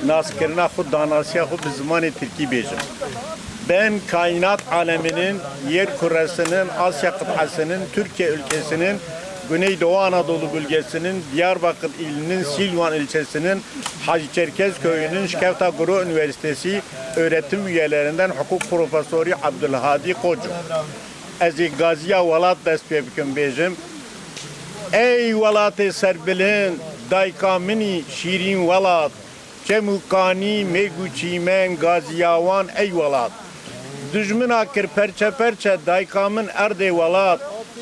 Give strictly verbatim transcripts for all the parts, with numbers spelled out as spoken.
Naskirina xwe, danasiya xwe bi zimanê tirkî bêjim. Ben kainat aleminin, yer küresinin, Asya kıtasının, Türkiye ülkesinin, Güneydoğu Anadolu bölgesinin, Diyarbakır ilinin Silvan ilçesinin Hacı Çerkez köyünün Şkevta Guru Üniversitesi öğretim üyelerinden hukuk profesörü Abdülhadi Koçum. Ez ê gaziya welat dest pê bikim bêjim. Ey welatê serbilind, dayka min î şîrîn welat, çem û kanî, mêg û çîmen, gaziya wan ey welat. Dijmina kir perçe perçe, dayka min erdê welat,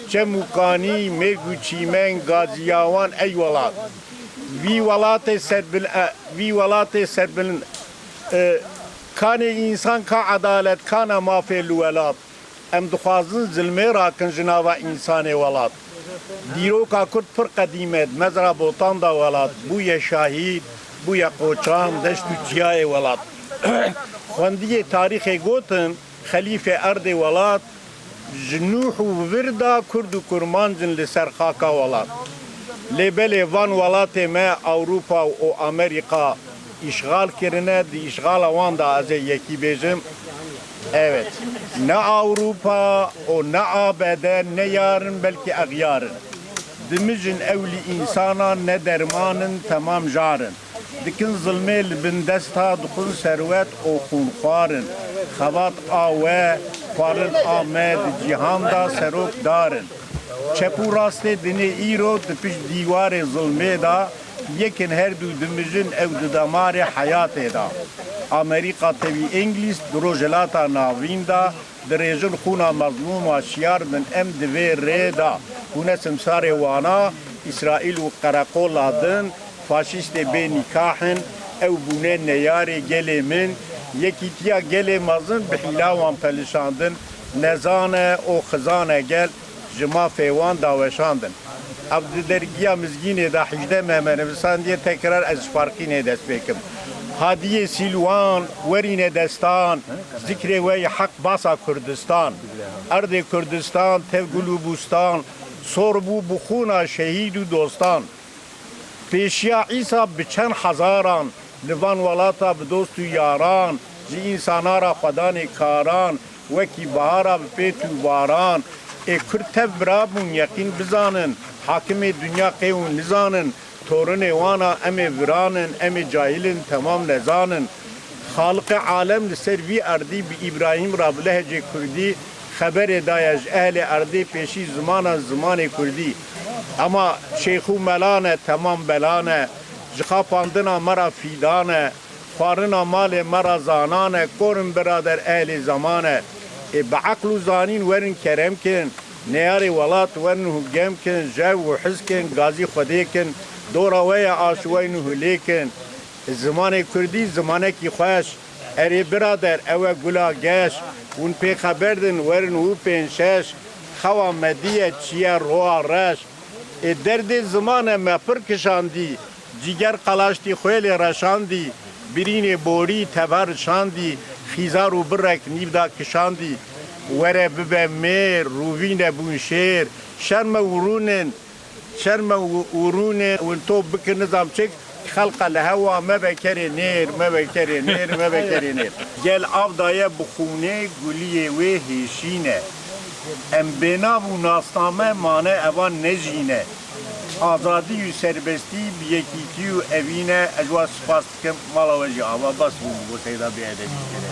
çem û kanî, mêg û çîmen, gaziya wan ey welat. Vî welatê serbil-, e, vî welatê serbilind, e, kanê însan ka edalet, kana mafê li welat. Em dixwazin zilmê rakin ji nava însanê welat. Dîroka Kurd pir qedîm e, di mezra Botan da welat bûye şahîd, bûye qoçan, deşt û çiyayê welat. Xwendiyê tarîxê gotin, xelîfê erdê welat, ji Nûh û vir da Kurd û Kurmanc in li ser xaka welat. Lê belê van welatê me Ewropa û Amerîka îşxal kirine, di îşxala wan de ez ê yekî bêjim. Evet. Ne Ewropa û ne A B D ne yar in, belkî exyar in. Dimijin ew li însanan ne derman in, temam jar in. Dikin zilmê li bin desta, dixwin serwet û xûnxwar in. Xebat a we, xwarin a me, di cîhan de serok dar in. Çep û rastê dinê îro di pişt dîwarê zilmê de, yek in her du dimijin ew di damarê heyatê de. Amerîka tevî Îngilîz di Rojhilata Navîn de dirêjin xûna mezlûma şiyar bin, em di vê rê de. Hûn ne simsarê wana, Îsraîl û qereqola din, faşîstê bê nîkah in, ew bûne neyarê gelê min, yekîtiya gelê mezin bi hîla wan pelişandin, nezane û xizane gel, ji mafê wan daweşandin. Ev di dergiya Mizgînê de hejdeh me me nivisandiye, tekrar ez ji Farqînê dest pê kim. Hadiyê Sîlwan, werîne destan, zikrê we yê heq basa Kurdistan. Erdê Kurdistan, tev gul û bûstan, sor bû bi xûna şehîd û dostan. Pêşiya Îsa bi çend hezaran, li van welata bi dost û yaran, ji însana re xwedanê karan, wekî bahara bi pêt û baran. Ê Kurd tev bira bûn, yeqîn bizanin, hakimê dinya qê hûn nizanin, torinê wana em ê viranin, em ê cahil in, temam nezan in. Xaliqê alem li ser vî erdî bi Îbrahîm re bi lehecê kurdî xeberê daye ji ehlê erdê pêşî zimana zimanê kurdî. Ema şêx û mela ne, temam bela ne, ji xapandina me re fîdan e, xwarina malê me re zanan e, kor in birader ehlê zeman e. Ê bi eql û zanîn werin kerem kin, neyarê welat werin hû gem kin, jew û hiz kin, gazî Xwedê kin, dora we ye aşiweyn û hilê kin. Zimanê kurdî zimanekî xweş. Erê birader, ew e gula geş. Hûn pê xeber din, werin û pênc şeş. Xewa me diye çiye roa reş. Ê derdê zimane me pir kişandî. Cîger qalaştî xwêlê reşandî. Birînê borî tever şandî. Xîzar û birek nîv da kişandî. Were bibe mêr, rûvîne bûn şêr. Şerme û rûnin. Şerme û, û rûnê win top bikin nizam çik, xelqa li hewa mebe kerê nêr, mebe kerê nêr, mebe kerê nêr. Gel av daye bi xûnê guliyê wê hêşîne. Em bênav û nasname mane evan nejîne. Azadî û serbestî bi yekîtî û evîne, ez wa spas dikim, mala we jî ava, bas bû, bo seyda bêedebî kerê.